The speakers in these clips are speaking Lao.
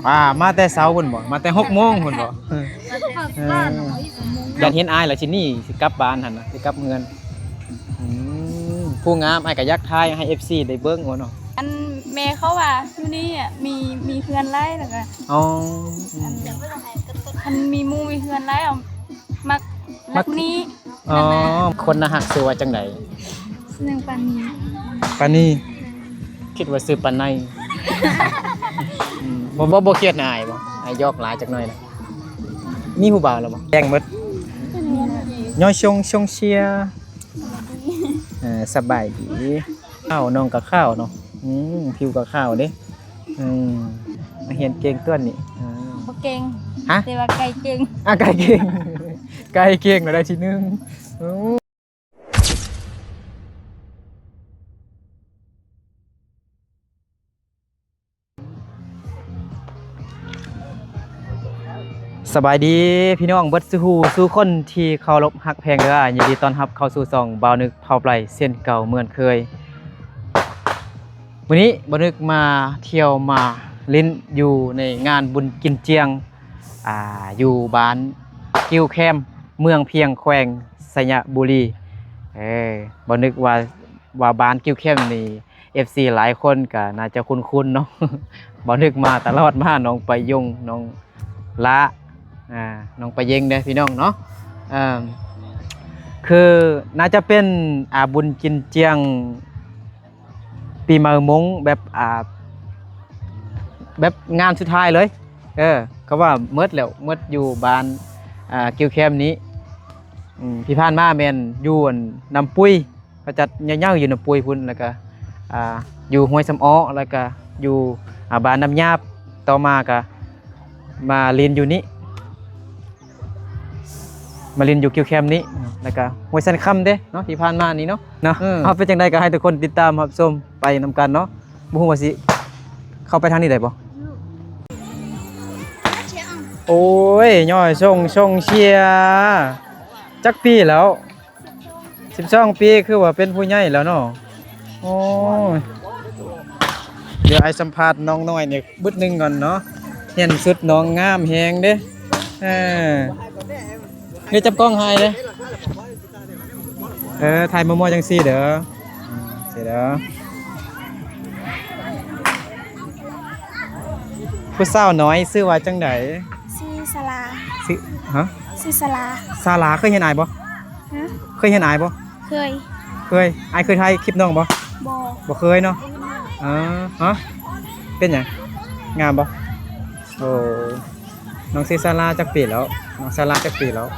ອ່າ ມາແຕ່ເຊົ້າພຸ້ນບໍ່? ມາແຕ່ຫົກໂມງພຸ້ນບໍ່? ເອີ ຢາກເຫັນອ້າຍລະຊິໜີ ຊິກັບບ້ານຫັ້ນນະ ຊິກັບເຮືອນ. ອືມ ຜູ້ງາມ ອ້າຍກໍຢາກຖ່າຍໃຫ້ເອັຟຊີໄດ້ເບິ່ງວ່າເນາະ. ອັນແມ່ເຂົາວ່າຢູ່ນີ້ອະ ມີ ມີເພື່ອນຫຼາຍ ແລ້ວກໍ ອໍ ອັນ ອັນມີໝູ່ມີເພື່ອນຫຼາຍ ມັກ ມັກ ລັກນີ້. ອໍ ຄົນໜ້າຮັກຊື່ວ່າຈັ່ງໃດ? ຊື່ນາງປານີ. ປານີ? ຄິດວ່າຊື່ປາໄນ. ອືມ ບໍ່ ບໍ່ ບໍ່ຄຽດນະອ້າຍບໍ່? ອ້າຍຢອກຫຼາຍຈັກໜ້ອຍນະ. ມີຜູ້ບ່າວແລ້ວບໍ່? ແຈ້ງໝົດ. ຍ້ອຍຊົງ ຊົງເຊຍ. ເອີ ສະບາຍດີ. ຂາວ ນ້ອງກໍຂາວເນາະ. ອືມ ຜິວກໍຂາວເດ້. ອືມ ມາຮຽນເກັ່ງຕົວນີ້. ເອີ ບໍ່ເກັ່ງ. ຮະ? ແຕ່ວ່າໄກ່ເກັ່ງ. ອ່າ ໄກ່ເກັ່ງ ໄກ່ເກັ່ງລະໄດ້ທີໜຶ່ງ. ໂອ້ ສະບາຍດີພີ່ນ້ອງເບິດສູ່ຜູ້ສູ່ຄົນທີ່ເຄົາລົບຮັກແພງເດີ. ຍິນດີຕ້ອນຮັບເຂົ້າສູ່ຊ່ອງບ່າວນຶກເຜົ່າໄປເຊັ່ນເກົ່າເໝືອນເຄີຍ. ມື້ນີ້ບ່າວນຶກມາທ່ຽວມາຫຼິ້ນຢູ່ໃນງານບຸນກິນຈຽງ ອ່າ ຢູ່ບ້ານກິ້ວແຄມ ເມືອງພຽງ ແຂວງໄຊຍະບູລີ. ເອີ ບ່າວນຶກວ່າ ວ່າບ້ານກິ້ວແຄມນີ້ ເອັຟຊີຫຼາຍຄົນກໍໜ້າຈະຄຸ້ນໆເນາະ. ບ່າວນຶກມາຕະຫຼອດ ມາໜອງປາຍົງ ໜອງລາ ອ່າ ໜອງປາເຢັງເດ້ພີ່ນ້ອງເນາະ. ເອີ ຄືໜ້າຈະເປັນ ອ່າ ບຸນກິນຈຽງ ປີໃໝ່ມົ້ງແບບ ອ່າ ແບບງານສຸດທ້າຍເລີຍ. ເອີ ເຂົາວ່າໝົດແລ້ວ ໝົດຢູ່ບ້ານ ອ່າ ກິ້ວແຄມນີ້. ອືມ ທີ່ຜ່ານມາແມ່ນຢູ່ອັນນ້ຳປຸຍ ເຂົາຈັດໃຫຍ່ໆຢູ່ນ້ຳປຸຍພຸ້ນ ແລ້ວກະ ອ່າ ຢູ່ຫ້ວຍສຳເອາະ ແລ້ວກະຢູ່ ອ່າ ບ້ານນ້ຳຫຍາບ. ຕໍ່ມາກະມາຫຼິ້ນຢູ່ນີ້ ມາຫຼິ້ນຢູ່ກິ້ວແຄມນີ້ ແລ້ວກະຫ້ວຍສັນຄຳເດ້ເນາະ ທີ່ຜ່ານມານີ້ເນາະ ເນາະ. ເອີ ເອົາ ເປັນຈັ່ງໃດກໍໃຫ້ທຸກຄົນຕິດຕາມຮັບຊົມໄປນຳກັນເນາະ. ບໍ່ຮູ້ວ່າຊິເຂົ້າໄປທາງນີ້ໄດ້ບໍ່? ໂອ້ຍ ຍ້ອຍຊົງ ຊົງເຊຍ. ຈັກປີແລ້ວ? ສິບສອງປີ ຄືວ່າເປັນຜູ້ໃຫຍ່ແລ້ວເນາະ. ໂອ້ຍ ດຽວອ້າຍສຳພາດນ້ອງນ້ອຍນີ້ບຶດໜຶ່ງກ່ອນເນາະ. ຮຽນຊຸດນ້ອງງາມແຮງເດ້. ເອີ ເຮັດຈັບກ້ອງໃຫ້ເດ້. ເອີ ຖ່າຍມົ້ວໆຈັ່ງຊີ້ເດີ ຊີ້ເດີ. ຜູ້ສາວນ້ອຍຊື່ວ່າຈັ່ງໃດ? ຊື່ສາລາ. ຊື່ ຮະ? ຊື່ສາລາ. ສາລາ ເຄີຍເຫັນອ້າຍບໍ່? ຮະ? ເຄີຍເຫັນອ້າຍບໍ່? ເຄີຍ. ເຄີຍ. ອ້າຍເຄີຍຖ່າຍຄລິບນ້ອງບໍ່? ບໍ່. ບໍ່ເຄີຍເນາະ. ເອີ ຮະ? ເປັນຫຍັງ? ງາມບໍ່? ໂອ້ ນ້ອງຊື່ສາລາ ຈັກປີແລ້ວ? ນ້ອງສາລາຈັກປີແລ້ວ?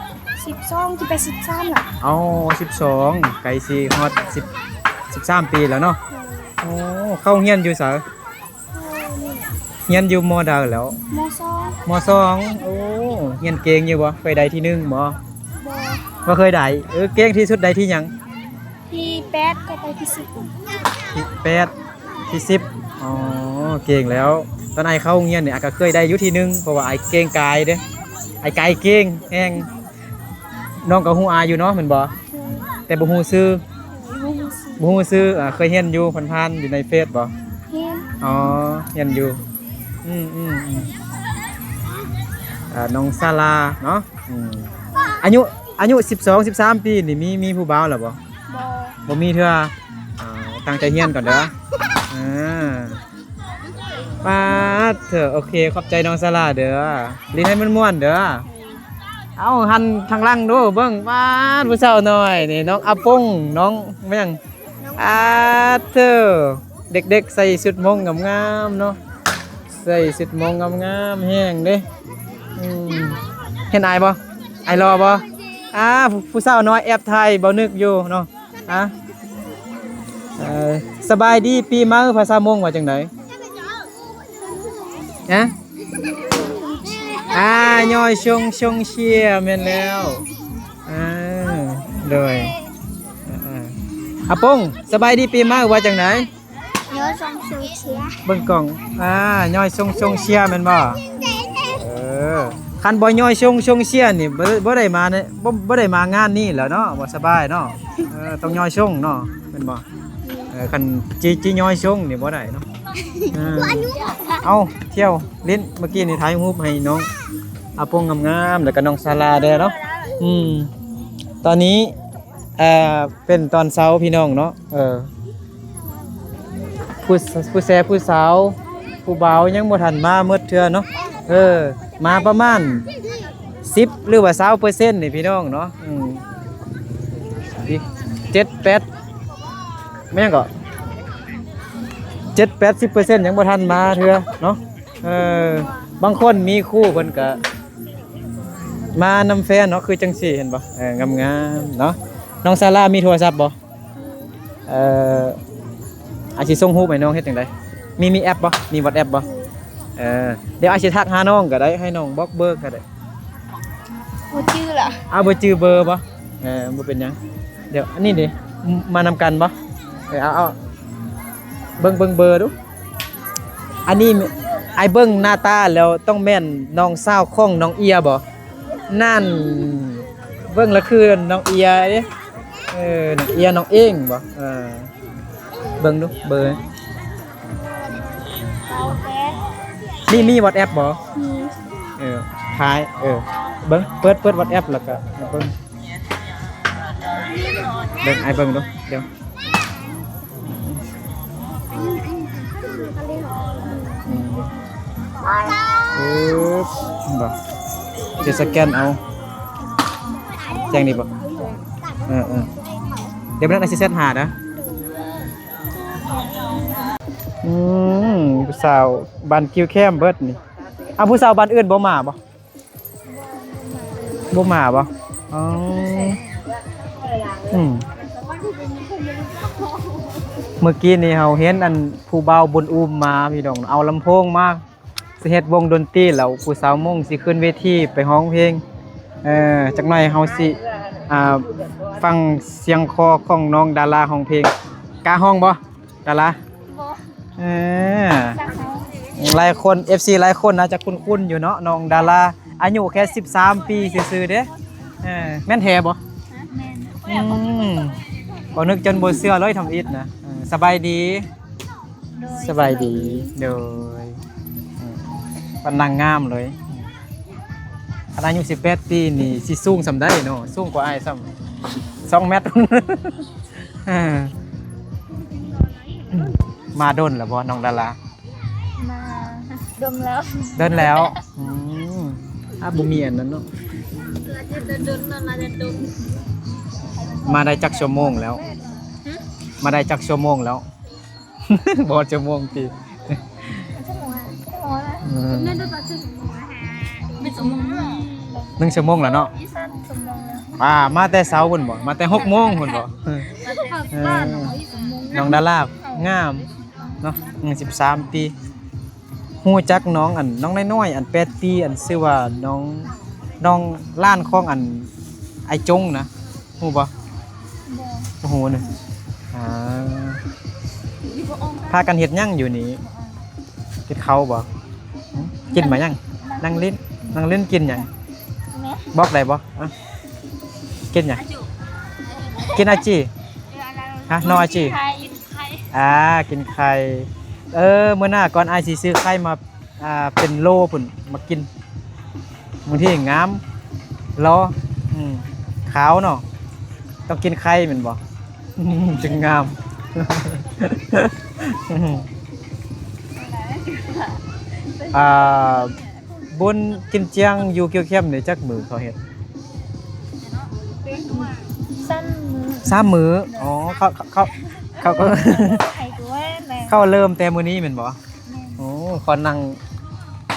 ສິບສອງ ຈະໄປສິບສາມແລ້ວ. ເອົ້າ ສິບສອງ ໃກ້ຊິຮອດສິບ ສິບສາມປີແລ້ວເນາະ. ໂອ້ ເຂົ້າໂຮງຮຽນຢູ່ໃສ? ຮຽນຢູ່ ມໍໃດແລ້ວ? ມໍສອງ. ມໍສອງ. ໂອ້ ຮຽນເກັ່ງຢູ່ບໍ່? ເຄີຍໄດ້ທີໜຶ່ງບໍ່? ບໍ່. ບໍ່ເຄີຍໄດ້. ເອີ ເກັ່ງທີ່ສຸດໄດ້ທີຫຍັງ? ທີແປດ ກໍໄດ້ທີສິບ. ທີແປດ ທີສິບ. ອໍ ເກັ່ງແລ້ວ. ຕອນອ້າຍເຂົ້າໂຮງຮຽນນີ້ ອ້າຍກໍເຄີຍໄດ້ຢູ່ທີໜຶ່ງ ເພາະວ່າອ້າຍເກັ່ງກາຍເດ້. ອ້າຍກາຍເກັ່ງແຮງ. ນ້ອງກໍຮູ້ອ້າຍຢູ່ເນາະ ແມ່ນບໍ່? ແຕ່ບໍ່ຮູ້ຊື່. ບໍ່ຮູ້ຊື່. ບໍ່ຮູ້ຊື່. ອ່າ ເຄີຍເຫັນຢູ່ຜ່ານໆຢູ່ໃນເຟສບໍ່? ເຫັນ. ອໍ ເຫັນຢູ່. ອືມໆໆ ອ່າ ນ້ອງສາລາເນາະ. ອືມ ອາຍຸ ອາຍຸສິບສອງ ສິບສາມປີນີ້ ມີ ມີຜູ້ບ່າວແລ້ວບໍ່? ບໍ່. ບໍ່ມີເທື່ອ. ອ່າ ຕັ້ງໃຈຮຽນກ່ອນເດີ. ອ່າ ປາດເທີ ໂອເຄ ຂອບໃຈນ້ອງສາລາເດີ. ຫຼິ້ນໃຫ້ມ່ວນໆເດີ. ເອົ້າ ຫັນທາງຫຼັງດູເບິ່ງ ປາດ ຜູ້ສາວນ້ອຍນີ້ ນ້ອງອາປົງ ນ້ອງແມ່ນຫຍັງ? ອາເທີ ເດັກໆໃສ່ຊຸດມົ້ງງາມໆເນາະ. ໃສ່ຊຸດມົ້ງງາມໆແຮງເດ້. ອືມ ເຫັນອ້າຍບໍ່? ອ້າຍຫຼໍ່ບໍ່? ອ່າ ຜູ້ ຜູ້ສາວນ້ອຍແອບຖ່າຍບ່າວນຶກຢູ່ເນາະ. ອ່າ ເອີ ສະບາຍດີປີໃໝ່ ພາສາມົ້ງວ່າຈັ່ງໃດ? ຮະ? ອ່າ ຍ້ອຍຊົງ ຊົງເຊຍ. ແມ່ນແລ້ວ. ອ່າ ໂດຍ. ອາ ອາ ອາປົງ ສະບາຍດີປີໃໝ່ວ່າຈັ່ງໃດ? ຍ້ອຍຊົງຊົງເຊຍ. ເບິ່ງກ້ອງ. ອ່າ ຍ້ອຍຊົງຊົງເຊຍແມ່ນບໍ່? ເອີ ຄັນບໍ່ຍ້ອຍຊົງຊົງເຊຍນີ້ ບໍ່ ບໍ່ໄດ້ມາ ບໍ່ ບໍ່ໄດ້ມາງານນີ້ແລ້ວເນາະ ບໍ່ສະບາຍເນາະ. ເອີ ຕ້ອງຍ້ອຍຊົງເນາະ ແມ່ນບໍ່? ເອີ ຄັນຈິ ຈິຍ້ອຍຊົງນີ້ບໍ່ໄດ້ເນາະ. ອ່າ ເອົາ ທ່ຽວຫຼິ້ນ ເມື່ອກີ້ນີ້ຖ່າຍຮູບໃຫ້ນ້ອງອາປົງງາມໆ ແລ້ວກໍນ້ອງສາລາແດ່ເນາະ. ອືມ ຕອນນີ້ ເອີ ເປັນຕອນເຊົ້າພີ່ນ້ອງເນາະ. ເອີ ຜູ້ ຜູ້ແຊຜູ້ສາວຜູ້ບ່າວຍັງບໍ່ທັນມາໝົດເທື່ອເນາະ. ເອີ ມາປະມານສິບ ຫຼືວ່າຊາວເປີເຊັນນີ້ພີ່ນ້ອງເນາະ. ອືມ ອີກເຈັດແປດ ແມ່ນຫຍັງເກາະ ເຈັດແປດສິບເປີເຊັນຍັງບໍ່ທັນມາເທື່ອເນາະ. ເອີ ບາງຄົນມີຄູ່ເພິ່ນກະມານຳແຟນເນາະ ຄືຈັ່ງຊີ້ ເຫັນບໍ່? ເອີ ງາມໆເນາະ. ນ້ອງສາລາມີໂທລະສັບບໍ່? ເອີ ອາຊິສົ່ງຮູບໃຫ້ນ້ອງເຮັດຈັ່ງໃດ? ມີ ມີແອັບບໍ່? ມີວັອດແອັບບໍ່? ເອີ ດຽວອາຊິທັກຫານ້ອງກໍໄດ້ ໃຫ້ນ້ອງບອກເບີກໍໄດ້. ບໍ່ຈື່ລະ ອ້າວ ບໍ່ຈື່ເບີບໍ່? ເອີ ບໍ່ເປັນຫຍັງ. ດຽວອັນນີ້ເດ ມານຳກັນບໍ່? ເອີ ເອົາ ເອົາ ເບິ່ງ ເບິ່ງເບີດູ. ອັນນີ້ອ້າຍເບິ່ງໜ້າຕາແລ້ວຕ້ອງແມ່ນນ້ອງສາວຂອງນ້ອງເອຍບໍ່? ນັ້ນ ເບິ່ງລະຄືນ້ອງເອຍເດ້. ເອີ ນ້ອງເອຍ ນ້ອງເອງບໍ່? ເອີ ເບິ່ງດູເບີ. ມີ ມີວັອດແອັບບໍ່? ມີ. ເອີ ຖ່າຍ ເອີ ເບິ່ງ ເປີດ ເປີດວັອດແອັບ ແລ້ວກໍເບິ່ງ ເບິ່ງ ອ້າຍເບິ່ງດູ ດຽວ ອືມ ເອີ ບໍ່ ຈະສະແກນເອົາ ແຈ້ງນີ້ບໍ່? ເອີໆ ດຽວມື້ນັ້ນອາຊິແຊັດຫານະ. ອືມ ຜູ້ສາວບ້ານກິວແຄມເບິດນີ້. ເອົາ ຜູ້ສາວບ້ານອື່ນບໍ່ມາບໍ່? ບໍ່ມາບໍ່? ອໍ ອືມ ເມື່ອກີ້ນີ້ເຮົາເຫັນອັນຜູ້ບ່າວບຸນອູມມາ ພີ່ນ້ອງ ເອົາລຳໂພງມາ ຊິເຮັດວົງດົນຕີ ແລ້ວຜູ້ສາວມົ້ງຊິຂຶ້ນເວທີໄປຮ້ອງເພງ. ເອີ ຈັກໜ່ອຍເຮົາຊິ ອ່າ ຟັງສຽງຄໍຂອງນ້ອງດາລາຮ້ອງເພງ. ກ້າຮ້ອງບໍ່ ດາລາ? ບໍ່. ເອີ ຫຼາຍຄົນ ເອັຟຊີ ຫຼາຍຄົນໜ້າຈະຄຸ້ນໆຢູ່ເນາະ ນ້ອງດາລາ ອາຍຸແຄ່ສິບສາມປີຊື່ໆເດ້. ເອີ ແມ່ນແທ້ບໍ່? ແມ່ນ. ອືມ ບໍ່ນຶກຈົນບໍ່ເຊື່ອເລີຍທຳອິດນະ. ເອີ ສະບາຍດີ. ໂດຍ ສະບາຍດີ ສະບາຍດີ ໂດຍ. ອືມ ປານນາງງາມເລີຍ. ອືມ ຄັນອາຍຸສິບແປດປີນີ້ຊິສູງສ່ຳໃດເນາະ? ສູງກວ່າອ້າຍສ່ຳສອງແມັດ. ເອີ ມາດົນແລ້ວບໍ່ ນ້ອງດາລາ? ມາດົນແລ້ວ ດົນແລ້ວ. ອືມ ອາ ບໍ່ມີອັນນັ້ນເນາະ. ມາໄດ້ຈັກຊົ່ວໂມງແລ້ວ? ຫຶ? ມາໄດ້ຈັກຊົ່ວໂມງແລ້ວ? ບໍ່ຮອດຊົ່ວໂມງຕິ? ເອີ ໜຶ່ງຊົ່ວໂມງແລ້ວເນາະ. ອ່າ ມາແຕ່ເຊົ້າພຸ້ນບໍ່? ມາແຕ່ຫົກໂມງພຸ້ນບໍ່? ເອີ ນ້ອງດາລາງາມເນາະ ອືມ ສິບສາມປີ. ຮູ້ຈັກນ້ອງ ອັນ ນ້ອງນ້ອຍໆ ອັນ ແປດປີ ອັນ ຊື່ວ່ານ້ອງ ນ້ອງຫຼານຂອງ ອັນ ອ້າຍຈົງນະ ຮູ້ບໍ່? ບໍ່. ບໍ່ຮູ້ເນາະ. ອ່າ ພາກັນເຮັດຫຍັງຢູ່ນີ້? ກິນເຂົ້າບໍ່? ກິນມາຫຍັງ? ນັ່ງຫຼິ້ນ ນັ່ງຫຼິ້ນ ກິນຫຍັງ? ແມ່ ບອກໄດ້ບໍ່? ອ່ະ ກິນຫຍັງ? ກິນອາຈີ? ຮະ? ໜໍ່ອາຈີ? ອ່າ ກິນໄຂ່. ເອີ ມື້ໜ້າກ່ອນ ອ້າຍຊິຊື້ໄຂ່ມາ ອ່າ ເປັນໂລພຸ້ນມາກິນ. ບາງທີງາມ ຫຼໍ່ ອືມ ຂາວເນາະ. ຕ້ອງກິນໄຂ່ແມ່ນບໍ່? ຈຶ່ງງາມ. ອ່າ ບຸນກິນຈຽງຢູ່ກິວແຄມນີ້ຈັກມື້ເຂົາເຮັດ? ສາມມື້ ສາມມື້. ອໍ ເຂົາ ເຂົາ ເຂົາ ເຂົາເລີ່ມແຕ່ມື້ນີ້ແມ່ນບໍ່? ແມ່ນ. ໂອ້ ຂໍນັ່ງ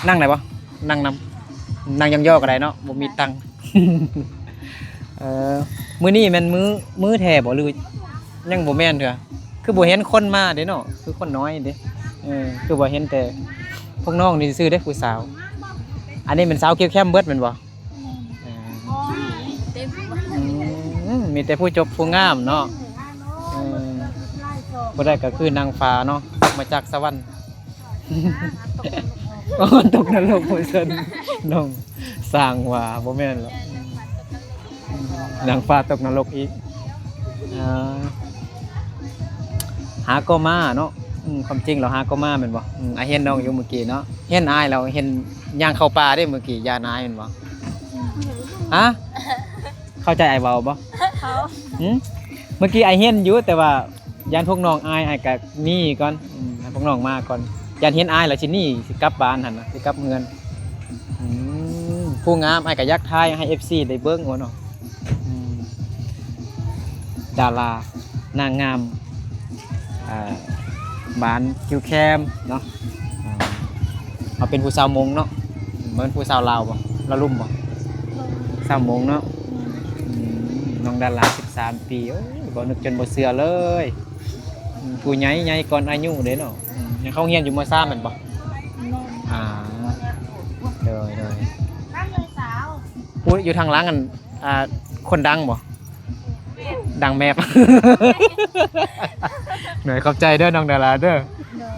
ນັ່ງໄດ້ບໍ່? ນັ່ງນຳ ນັ່ງຢ່ອງໆກໍໄດ້ເນາະ ບໍ່ມີຕັງ. ເອີ ມື້ນີ້ແມ່ນມື້ ມື້ແທ້ບໍ່ ຫຼືຍັງບໍ່ແມ່ນເທື່ອ? ຄືບໍ່ເຫັນຄົນມາເດ້ເນາະ ຄືຄົນນ້ອຍເດ້. ເອີ ຄືວ່າເຫັນແຕ່ພວກນ້ອງນີ້ຊື່ໆເດ້ ຜູ້ສາວ. ອັນນີ້ແມ່ນສາວກິວແຄມເບິດແມ່ນບໍ່? ແມ່ນ. ເອີ ອືມ ມີແຕ່ຜູ້ຈົບຜູ້ງາມເນາະ. ເອີ ຜູ້ໃດກໍຄືນາງຟ້າເນາະ ຕົກມາຈາກສະຫວັນ. ໂອ້ ຕົກນະລົກວ່າຊັ້ນ ນ້ອງສ້າງວ່າ ບໍ່ແມ່ນລະ ນາງຟ້າຕົກນະລົກອີກ. ອ່າ ຫາກໍມາເນາະ ອືມ ຄວາມຈິງລາວຫາກໍມາແມ່ນບໍ່? ອືມ ອ້າຍເຫັນນ້ອງຢູ່ມື້ກີ້ເນາະ ເຫັນອ້າຍແລ້ວ ເຫັນຍ່າງເຂົ້າປ່າເດ້ມື້ກີ້ ຢ້ານອ້າຍແມ່ນບໍ່? ຮະ? ເຂົ້າໃຈອ້າຍເວົ້າບໍ່? ເຂົ້າ. ຫື? ມື້ກີ້ອ້າຍເຫັນຢູ່ ແຕ່ວ່າຢ້ານພວກນ້ອງອາຍ ອ້າຍກະໜີກ່ອນ. ອືມ ໃຫ້ພວກນ້ອງມາກ່ອນ ຢ້ານເຫັນອ້າຍແລ້ວຊິໜີ ຊິກັບບ້ານຫັ້ນນະ ຊິກັບເຮືອນ. ອືມ ຜູ້ງາມ ອ້າຍກະຢາກຖ່າຍໃຫ້ເອັຟຊີໄດ້ເບິ່ງວ່າເນາະ. ອືມ ດາລານາງງາມ ອ່າ ບ້ານກິວແຄມເນາະ. ອ່າ ເຮົາເປັນຜູ້ສາວມົ້ງເນາະ ບໍ່ແມ່ນຜູ້ສາວລາວບໍ່? ລາວລຸ່ມບໍ່? ສາວມົ້ງເນາະ. ອືມ ນ້ອງດາລາ ສິບສາມປີ. ໂອ້ຍ ບໍ່ນຶກຈົນບໍ່ເຊື່ອເລີຍ. ອືມ ຜູ້ໃຫຍ່ ໃຫຍ່ກ່ອນອາຍຸເດ້ເນາະ. ອືມ ຍັງເຂົ້າຮຽນຢູ່ ມໍສາມ ແມ່ນບໍ່? ແມ່ນ. ອ່າ ໂດຍ ໂດຍ. ອຸ້ຍ ຢູ່ທາງຫຼັງອັນ ອ່າ ຄົນດັງບໍ່? ດັງແມບ. ໂດຍ ຂອບໃຈເດີນ້ອງດາລາເດີ.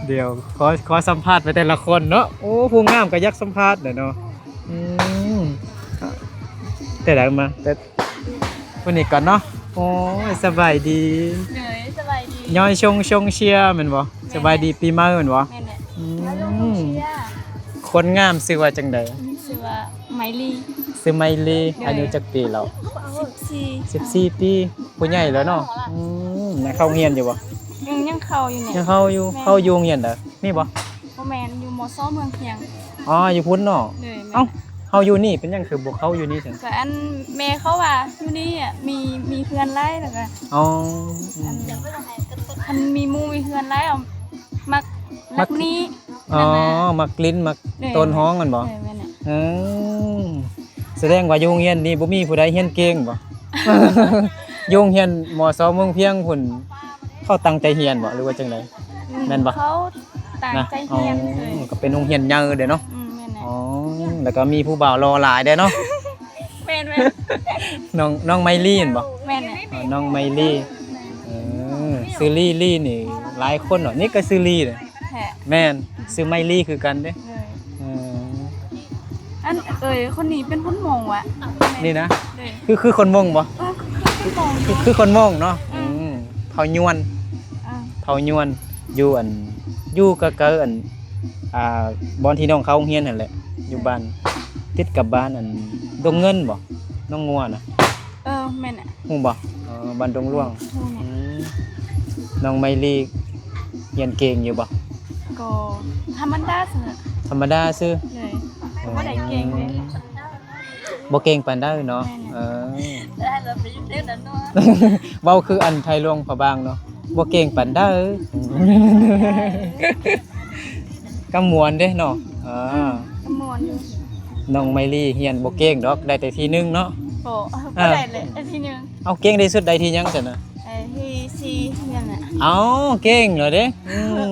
ໂດຍ ດຽວຂໍ ຂໍສຳພາດໄປແຕ່ລະຄົນເນາະ. ໂອ້ ຜູ້ງາມກໍຢາກສຳພາດແຫຼະເນາະ. ອືມ ແຕ່ໃດມາ ແຕ່ ຜູ້ນີ້ກ່ອນເນາະ. ໂອ້ຍ ສະບາຍດີ. ໂດຍ ສະບາຍດີ. ຍ້ອຍຊົງ ຊົງເຊຍແມ່ນບໍ່? ແມ່ນ. ສະບາຍດີປີໃໝ່ແມ່ນບໍ່? ແມ່ນແຫຼະ. ອືມ ຄົນງາມຊື່ວ່າຈັ່ງໃດ? ຊື່ວ່າໄມລີ. ຊື່ໄມລີ. ໂດຍ. ອາຍຸຈັກປີແລ້ວ? ສິບສີ່. ສິບສີ່ປີ ຜູ້ໃຫຍ່ແລ້ວເນາະ. ອືມ ຍັງເຂົ້າໂຮງຮຽນຢູ່ບໍ່? ຍັງ ຍັງເຂົ້າຢູ່ນີ້. ຍັງເຂົ້າຢູ່. ແມ່ນ. ເຂົ້າຢູ່ໂຮງຮຽນໃດ? ນີ້ບໍ່? ບໍ່ແມ່ນ ຢູ່ ມສ ເມືອງພຽງ. ອໍ ຢູ່ພຸ້ນເນາະ. ໂດຍ. ແມ່ນ. ເອົ້າ ເຮົາຢູ່ນີ້ ເປັນຫຍັງຄືບໍ່ເຂົ້າຢູ່ນີ້ຊັ້ນ? ກໍອັນແມ່ເຂົາວ່າຢູ່ນີ້ອະ ມີ ມີເພື່ອນຫຼາຍ ແລ້ວກໍ ອໍ ອືມ ອັນ ອັນມີໝູ່ມີເພື່ອນຫຼາຍ ມັກ ມັກ ລັກໜີ. ອໍ ມັກຫຼິ້ນ ມັກ ໂດຍ ໂຕນຮ້ອງແມ່ນບໍ່? ໂດຍ ແມ່ນແຫຼະ. ອືມ ສະແດງວ່າຢູ່ໂຮງຮຽນນີ້ບໍ່ມີຜູ້ໃດຮຽນເກັ່ງບໍ່? ຢູ່ໂຮງຮຽນ ມສ ເມືອງພຽງພຸ້ນ ເຂົາຕັ້ງໃຈຮຽນບໍ່ ຫຼືວ່າຈັ່ງໃດ? ອືມ ແມ່ນບໍ່? ເຂົາຕັ້ງໃຈຮຽນ. ນະ ອໍ ເລີຍ ກໍເປັນໂຮງຮຽນໃຫຍ່ເດ້ເນາະ. ອືມ ແມ່ນແຫຼະ. ອໍ ແລ້ວກໍມີຜູ້ບ່າວຫຼໍ່ຫຼາຍເດ້ເນາະ. ແມ່ນໆ. ນ້ອງ ນ້ອງໄມລີແມ່ນບໍ່? ແມ່ນແຫຼະ. ອໍ ນ້ອງໄມລີ. ເອີ ຊື່ລີ ລີນີ້ຫຼາຍຄົນເນາະ. ນີ້ກໍຊື່ລີເດ້. ແທ້. ແມ່ນ ຊື່ໄມລີຄືກັນເດ້. ເອີ ເອີ ອັນ ເອີຍ ຄົນນີ້ເປັນຄົນມົ້ງຫວາ? ນີ້ນະ? ໂດຍ. ຄື ຄືຄົນມົ້ງບໍ່? ເອີ ຄື ຄືຄົນມົ້ງຢູ່. ຄື ຄືຄົນມົ້ງເນາະ. ອືມ ອືມ ເຜົ່າຍວນ. ອ່າ ເຜົ່າຍວນ ຢູ່ອັນ ຢູ່ໃກ້ໆ ອັນ ອ່າ ບ່ອນທີ່ນ້ອງເຂົ້າໂຮງຮຽນຫັ້ນແຫຼະ ຢູ່ບ້ານ ຕິດກັບບ້ານອັນ ດົງເງິນບໍ່? ໜອງງົວນະ. ເອີ ແມ່ນແຫຼະ. ຮູ້ບໍ່? ອໍ ບ້ານດົງຫຼວງ. ຮູ້ແຫຼະ. ອືມ ນ້ອງໄມລີຮຽນເກັ່ງຢູ່ບໍ່? ກໍທຳມະດາຊື່. ທຳມະດາຊື່. ໂດຍ. ອໍ ບໍ່ໄດ້ເກັ່ງເດ້. ບໍ່ເກັ່ງປານໃດເນາະ. ແມ່ນແຫຼະ. ເອີ ແຕ່ໃຫ້ເຮົາໄປຢູ່ເທິງນັ້ນເນາະ ເວົ້າຄືອັນໄທຫຼວງພະບາງເນາະ ບໍ່ເກັ່ງປານໃດ. ກໍມ່ວນເດ້ເນາະ. ອ່າ ກໍມ່ວນຢູ່. ນ້ອງໄມລີຮຽນບໍ່ເກັ່ງດອກ ໄດ້ແຕ່ທີໜຶ່ງເນາະ. ບໍ່ ເອີ ບໍ່ໄດ້ເລີຍ ທີໜຶ່ງ. ເອົ້າ ເກັ່ງທີ່ສຸດໄດ້ທີຫຍັງຊັ້ນນະ? ເອີ ທີສີ່ນັ້ນແຫຼະ. ເອົ້າ ເກັ່ງແລ້ວເດ້. ອືມ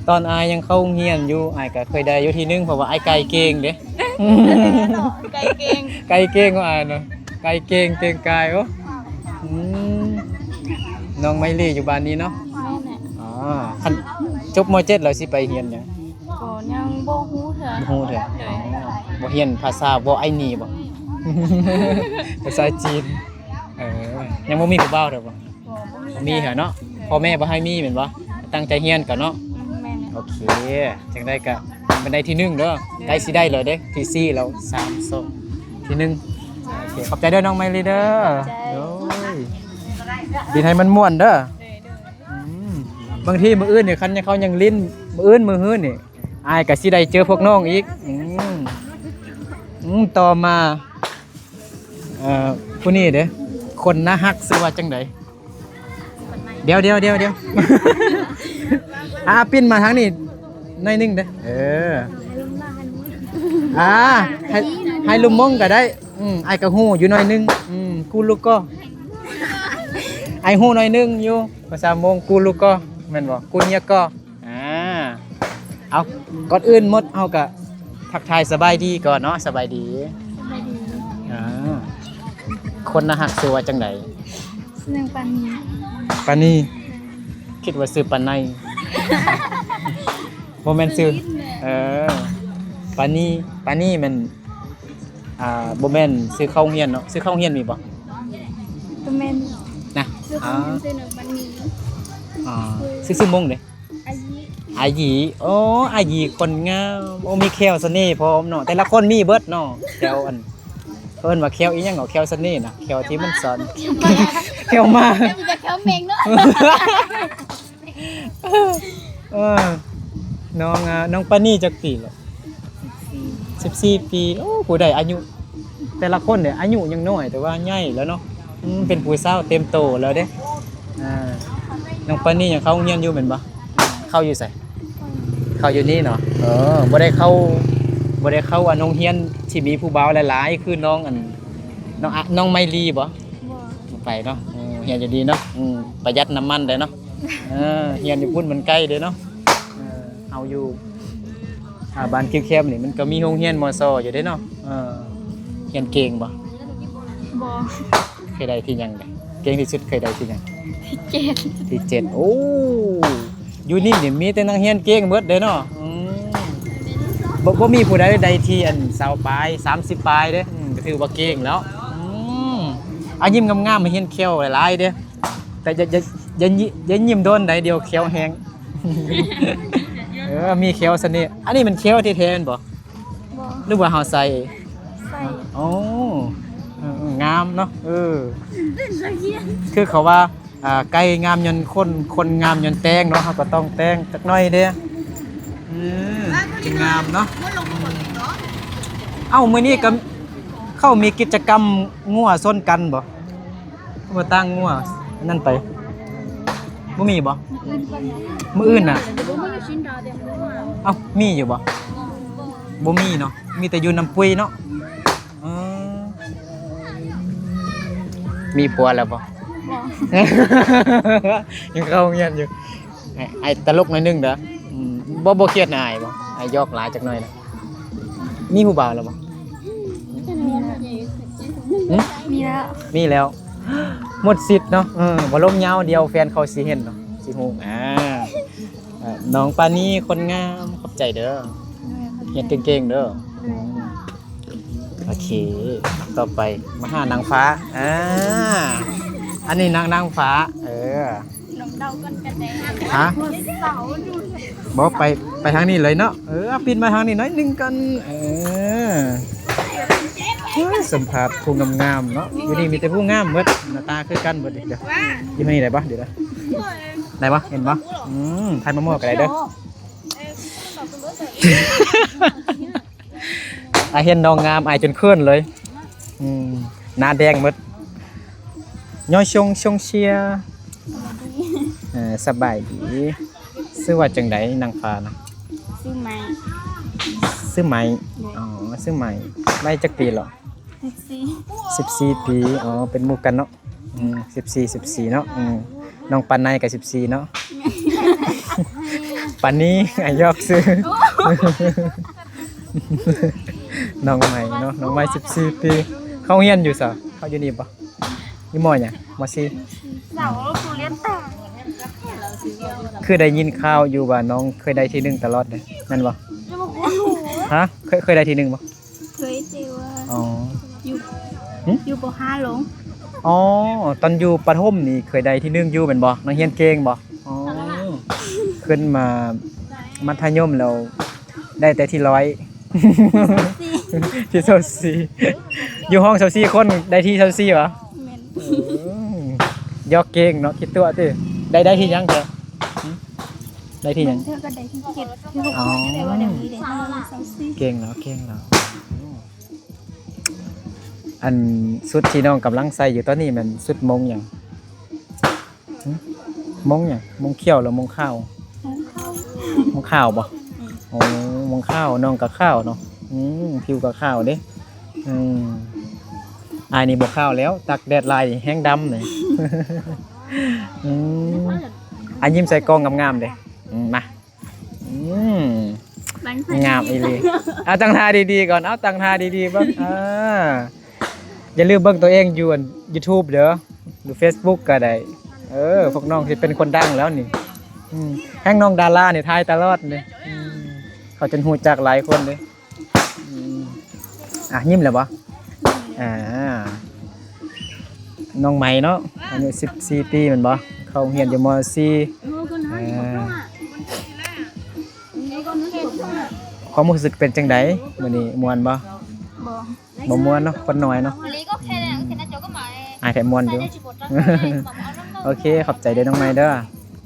ຕອນອ້າຍຍັງເຂົ້າໂຮງຮຽນຢູ່ ອ້າຍກໍເຄີຍໄດ້ຢູ່ທີໜຶ່ງ ເພາະວ່າອ້າຍໄກ່ເກັ່ງເດ້. ໄກ່ເກັ່ງ ໄກ່ເກັ່ງຂອງອ້າຍນະ ໄກ່ເກັ່ງ ເກັ່ງກາຍ. ໂອ້ ອືມ ນ້ອງໄມລີຢູ່ບ້ານນີ້ເນາະ. ອໍ ຄັນຈົບ ມ.ເຈັດ ແລ້ວຊິໄປຮຽນຫຍັງ? ກໍຍັງບໍ່ຮູ້ເທື່ອ. ບໍ່ຮູ້ເທື່ອ. ໂດຍ. ອໍ ບໍ່ຮຽນພາສາ ບໍ່ ໄອ້ນີ້ບໍ່? ພາສາຈີນ. ເອີ ຍັງບໍ່ມີຜູ້ບ່າວເທື່ອບໍ່? ບໍ່ ບໍ່ມີ ບໍ່ມີເທື່ອເນາະ. ໂດຍ. ພໍ່ແມ່ບໍ່ໃຫ້ມີແມ່ນບໍ່? ຕັ້ງໃຈຮຽນກ່ອນເນາະ. ອືມ ແມ່ນ. ໂອເຄ ຈັ່ງໃດກໍໄດ້ທີໜຶ່ງເດີ. ໂດຍ. ໃກ້ຊິໄດ້ແລ້ວເດ້ ທີສີ່ແລ້ວ ສາມ ສອງ ທີໜຶ່ງ. ໂອເຄ ຂອບໃຈເດີນ້ອງໄມລີເດີ. ຂອບໃຈ. ໂອ້ຍ ຫຼິ້ນໃຫ້ມັນມ່ວນເດີ. ໂດຍ ໂດຍ. ອືມ ບາງທີມື້ອື່ນນີ້ ຄັນເຂົາຍັງຫຼິ້ນ ມື້ອື່ນມື້ຮືນີ້ ອ້າຍກໍຊິໄດ້ເຈີພວກນ້ອງອີກ. ອືມ ອືມ ຕໍ່ມາ ເອີ ຜູ້ນີ້ເດ້ ຄົນໜ້າຮັກຊື່ວ່າຈັ່ງໃດ? ດຽວ ດຽວ ດຽວ ດຽວ ອ່າ ປິ່ນມາທາງນີ້ໜ້ອຍໜຶ່ງເດ້. ເອີ ອ່າ ໃຫ້ ໃຫ້ລຸມມົ້ງກໍໄດ້. ອືມ ອ້າຍກໍຮູ້ຢູ່ໜ້ອຍໜຶ່ງ. ອືມ ກູລູກກໍ ອ້າຍຮູ້ໜ້ອຍໜຶ່ງຢູ່ ພາສາມົ້ງ ກູລູກກໍ ແມ່ນບໍ່? ກູເນຍກໍ. ອ່າ ເອົາ ກ່ອນອື່ນໝົດເຮົາກະທັກທາຍສະບາຍດີກ່ອນເນາະ. ສະບາຍດີ. ສະບາຍດີ. ອ່າ ຄົນໜ້າຮັກຊື່ວ່າຈັ່ງໃດ? ຊື່ນາງປານີ. ປານີ? ຄິດວ່າຊື່ປາໄນ. ບໍ່ແມ່ນຊື່ ເອີ ປານີ. ປານີແມ່ນ ອ່າ ບໍ່ແມ່ນຊື່ເຂົ້າໂຮງຮຽນເນາະ. ຊື່ເຂົ້າໂຮງຮຽນມີບໍ່? ບໍ່ແມ່ນນະ. ຊື່ເຂົ້າໂຮງຮຽນ ອ່າ ຊື່ນາງປານີ. ອໍ ຊື່ ຊື່ມົ້ງເດ້? ອາຍິ. ອາຢີ ໂອ້ ອາຢີຄົນງາມ ໂອ້ ມີແຂ້ວສະເໜ່ພ້ອມເນາະ ແຕ່ລະຄົນມີເບິດເນາະ ແຂ້ວອັນ ເອີ້ນວ່າແຂ້ວອີ່ຫຍັງເນາະ ແຂ້ວສະເໜ່ນະ ແຂ້ວທີ່ມັນສອນ ແຂ້ວມາ ແຂ້ວເໝັງເນາະ ເອີ ນ້ອງ ອາ ນ້ອງປານີຈັກປີແລ້ວ? ສິບສີ່ປີ ໂອ້ ຜູ້ໃດອາຍຸ ແຕ່ລະຄົນເດ ອາຍຸຍັງນ້ອຍ ແຕ່ວ່າໃຫຍ່ແລ້ວເນາະ ອືມ ເປັນຜູ້ສາວເຕັມໂຕແລ້ວເດ້ ອ່າ ນ້ອງປານີຍັງເຂົ້າໂຮງຮຽນຢູ່ແມ່ນບໍ່? ເຂົ້າຢູ່ໃສ? ເຂົ້າຢູ່ນີ້ເນາະ ເອີ ບໍ່ໄດ້ເຂົ້າ ບໍ່ໄດ້ເຂົ້າອັນໂຮງຮຽນທີ່ມີຜູ້ບ່າວຫຼາຍໆ ຄືນ້ອງອັນ ນ້ອງອະ ນ້ອງໄມລີບໍ່? ບໍ່ ບໍ່ໄປເນາະ ເອີ ຮຽນຢູ່ນີ້ເນາະ ອືມ ປະຢັດນ້ຳມັນໄດ້ເນາະ ເອີ ຮຽນຢູ່ພຸ້ນມັນໃກ້ເດ້ເນາະ ເອີ ເຮົາຢູ່ ອ່າ ບ້ານຄິວແຄມນີ້ມັນກໍມີໂຮງຮຽນ ມສ ຢູ່ເດ້ເນາະ ເອີ ຮຽນເກັ່ງບໍ່? ບໍ່ ເຄີຍໄດ້ທີ່ຫຍັງເດ? ເກັ່ງທີ່ສຸດເຄີຍໄດ້ທີ່ຫຍັງ? ທີເຈັດ ທີເຈັດ ໂອ້ ຢູ່ນີ້ນີ້ມີແຕ່ນັກຮຽນເກັ່ງເບິດເດ້ເນາະ ອືມ ບໍ່ ບໍ່ມີຜູ້ໃດໄດ້ທີ່ອັນ ຊາວປາຍ ສາມສິບປາຍເດ້ ອືມ ກໍຖືວ່າເກັ່ງແລ້ວ ອືມ ອາ ຍິ້ມງາມໆ ໃຫ້ຮຽນແຂ້ວຫຼາຍໆເດ້ ແຕ່ຢ່າ ຢ່າ ຢ່າ ຢ່າຍິ້ມໂດນໃດ ດຽວແຂ້ວແຫ້ງ ເອີ ມີແຂ້ວສະເໜ່ ອັນນີ້ແມ່ນແຂ້ວແທ້ໆແມ່ນບໍ່? ບໍ່ ຫຼືວ່າເຮົາໃສ່ ໃສ່ ໂອ້ ເອີ ເອີ ງາມເນາະ ເອີ ເປັນຕາຮຽນ ຄືເຂົາວ່າ ອ່າ ໄກ່ງາມຍ້ອນຂົນ ຂົນງາມຍ້ອນແຕ່ງເນາະ ເຮົາກໍຕ້ອງແຕ່ງຈັກໜ້ອຍເດ້ ເອີ ຈຶ່ງງາມເນາະ ເອົ້າ ມື້ນີ້ກໍເຂົາມີກິດຈະກຳງົວຊົນກັນບໍ່? ວ່າຕ່າງງົວອັນນັ້ນໄປ ບໍ່ມີບໍ່? ມື້ອື່ນນະ ເອົ້າ ມີຢູ່ບໍ່? ບໍ່ມີເນາະ ມີແຕ່ຢູ່ນ້ຳປຸ້ຍເນາະ ເອີ ມີຜົວແລ້ວບໍ່? ບໍ່ ຍັງເຂົ້າໂຮງຮຽນຢູ່ ອ້າຍ ອ້າຍຕະຫຼົກໜ້ອຍໜຶ່ງເດີ ອືມ ບໍ່ ບໍ່ຄຽດນະອ້າຍບໍ່? ອ້າຍຢອກຫຼາຍຈັກໜ້ອຍນະ ມີຜູ້ບ່າວແລ້ວບໍ່? ຫຶ? ມີແລ້ວ ມີແລ້ວ ໝົດສິດເນາະ ເອີ ບໍ່ລົມຍາວ ດຽວແຟນເຂົາຊິເຫັນເນາະ ຊິຮູ້ ອາ ເອີ ນ້ອງປານີຄົນງາມ ຂອບໃຈເດີ ຮຽນເກັ່ງໆເດີ ໂອເຄ ຕໍ່ໄປມາຫານາງຟ້າ ອາ ອັນນີ້ນາງ ນາງຟ້າ ເອີ ນ້ອງເດົາກ່ອນກໍໄດ້ ຮະ? ບໍ່ ໄປ ໄປທາງນີ້ເລີຍເນາະ ເອີ ປິ່ນມາທາງນີ້ໜ້ອຍໜຶ່ງກ່ອນ ເອີ ເອີ ສຳພາດຜູ້ງາມໆເນາະ ຢູ່ນີ້ມີແຕ່ຜູ້ງາມເບິດ ໜ້າຕາຄືກັນເບິດເດ ຢູ່ທາງນີ້ໄດ້ບໍ່? ເດີ ໄດ້ບໍ່? ເຫັນບໍ່? ອືມ ຖ່າຍມາໝໍ້ກໍໄດ້ເດີ ອາ ເຫັນນ້ອງງາມ ອາຍຈົນເຂີນເລີຍ ອືມ ໜ້າແດງໝົດ ຍອຍຊົງ ຊົງເຊຍ ເອີ ສະບາຍດີ ຊື່ວ່າຈັ່ງໃດ ນາງຟ້ານະ? ຊື່ໄມ ຊື່ໄມ ໂດຍ ອໍ ຊື່ໄມ ໄມຈັກປີແລ້ວ? ສິບສີ່ ສິບສີ່ປີ ອໍ ເປັນໝູ່ກັນເນາະ ອືມ ສິບສີ່ ສິບສີ່ເນາະ ອືມ ນ້ອງປານໃນກໍສິບສີ່ເນາະ ປານນີ້ ອາ ຢອກຊື່ ນ້ອງໃໝ່ເນາະ ນ້ອງໃໝ່ສິບສີ່ປີ ເຂົ້າຮຽນຢູ່ໃສ? ເຂົ້າຢູ່ນີ້ບໍ່? ຢູ່ ມໍ ຫຍັງ? ມໍສີ່ ເສົາ ຜູ້ຮຽນຕ່າງ ຄືໄດ້ຍິນຂ່າວຢູ່ວ່ານ້ອງເຄີຍໄດ້ທີໜຶ່ງຕະຫຼອດເດ້ ແມ່ນບໍ່? ຮະ? ເຄີຍ ເຄີຍໄດ້ທີໜຶ່ງບໍ່? ເຄີຍ ແຕ່ວ່າ ອໍ ຢູ່ ຫຶ? ຢູ່ ປໍຫ້າ ລົງ ອໍ ຕອນຢູ່ປະຖົມນີ້ເຄີຍໄດ້ທີໜຶ່ງຢູ່ແມ່ນບໍ່? ນັກຮຽນເກັ່ງບໍ່? ອໍ ຂຶ້ນມາມັດທະຍົມແລ້ວໄດ້ແຕ່ທີຮ້ອຍ ທີຊາວສີ່ ຢູ່ຫ້ອງຊາວສີ່ຄົນໄດ້ທີຊາວສີ່ຫວາ? ແມ່ນ ເອີ ຢອກເກັ່ງເນາະ ຂີ້ຕົວະຕິ ໄດ້ ໄດ້ທີຫຍັງແທ້? ຫຶ? ໄດ້ທີຫຍັງ? ເທື່ອກໍໄດ້ທີເຈັດ ທີຫົກ ອໍ ແຕ່ວ່າດຽວນີ້ໄດ້ທີຊາວສີ່ ເກັ່ງແລ້ວ ເກັ່ງແລ້ວ ອັນຊຸດທີ່ນ້ອງກຳລັງໃສ່ຢູ່ຕອນນີ້ແມ່ນຊຸດມົ້ງຫຍັງ? ຫຶ? ມົ້ງຫຍັງ? ມົ້ງຂຽວຫຼືມົ້ງຂາວ? ມົ້ງຂາວ ມົ້ງຂາວບໍ່? ອືມ ໂອ້ ມົ້ງຂາວ ນ້ອງກໍຂາວເນາະ ອືມ ຜິວກໍຂາວເດ້ ອືມ ອ້າຍນີ້ບໍ່ຂາວແລ້ວ ຕາກແດດຫຼາຍແຮງດຳນີ້ ອືມ ອາ ຍິ້ມໃສ່ກ້ອງງາມໆເດ້ ອືມ ມາ ອືມ ງາມອີ່ຫຼີ ເອົາຕັ້ງທ່າດີໆກ່ອນ ເອົາຕັ້ງທ່າດີໆເບິ່ງ ເອີ ຢ່າລືມເບິ່ງຕົວເອງຢູ່ອັນ YouTube ເດີ ຢູ່ Facebook ກໍໄດ້ ເອີ ພວກນ້ອງຊິເປັນຄົນດັງແລ້ວນີ້ ອືມ ແຮງນ້ອງດາລານີ້ຖ່າຍຕະຫຼອດນີ້ ອືມ ເຂົາຈົນຮູ້ຈັກຫຼາຍຄົນເດ້ ອືມ ອ່ະ ຍິ້ມແລ້ວບໍ່? ອ່າ ນ້ອງໃໝ່ເນາະ ອາຍຸສິບສີ່ປີແມ່ນບໍ່? ເຂົ້າໂຮງຮຽນຢູ່ ມໍສີ່ ອ່າ ຄວາມຮູ້ສຶກເປັນຈັ່ງໃດມື້ນີ້ ມ່ວນບໍ່? ບໍ່ ບໍ່ມ່ວນເນາະ ຄົນນ້ອຍເນາະ. ອືມ ອ້າຍແທ້ມ່ວນຢູ່. ໂອເຄ ຂອບໃຈເດີນ້ອງໃໝ່ເດີ.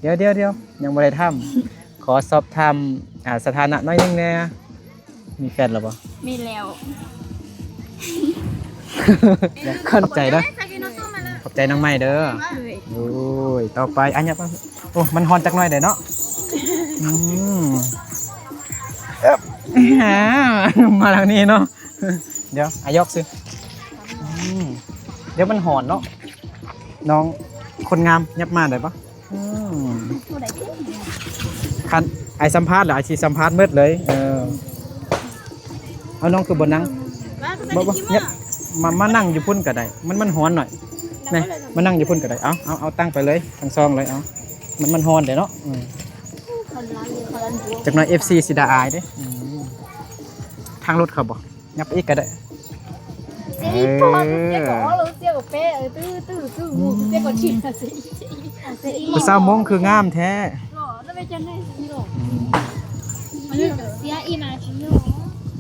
ດຽວໆໆ ຍັງບໍ່ໄດ້ຖາມ ຂໍສອບຖາມ ອ່າ ສະຖານະໜ້ອຍໜຶ່ງແດ່. ມີແຟນແລ້ວບໍ່? ມີແລ້ວ. ຂອບໃຈເດີ ຂອບໃຈນ້ອງໃໝ່ເດີ. ໂອ້ຍ ຕໍ່ໄປ ອັນຫຍັງ ໂອ້ ມັນຮ້ອນຈັກໜ້ອຍເດ້ເນາະ. ອືມ ເອີບ ມາທາງນີ້ເນາະ. ດຽວ ອາຍອກຊື່. ອືມ ດຽວມັນຮ້ອນເນາະ. ນ້ອງຄົນງາມ ຫຍັບມາໄດ້ບໍ່? ອືມ ຄັນອ້າຍສຳພາດແລ້ວ ອ້າຍຊິສຳພາດໝົດເລີຍ. ເອີ ເອົາ ນ້ອງຄືບໍ່ນັ່ງ? ບໍ່ ບໍ່ ຫຍັບ ມາ ມານັ່ງຢູ່ພຸ້ນກໍໄດ້ ມັນ ມັນຮ້ອນໜ້ອຍ. ນີ້ ມານັ່ງຢູ່ພຸ້ນກໍໄດ້. ເອົາ ເອົາ ເອົາຕັ້ງໄປເລີຍ ທັງສອງເລີຍ. ເອົາ ມັນ ມັນຮ້ອນເດ້ເນາະ. ອືມ ຈັກໜ້ອຍເອັຟຊີຊິດ່າອ້າຍເດ້. ອືມ ທາງລົດເຂົາບໍ່? ຫຍັບໄປອີກກໍໄດ້. ເອີ ຜູ້ສາວມົ້ງຄືງາມແທ້. ອືມ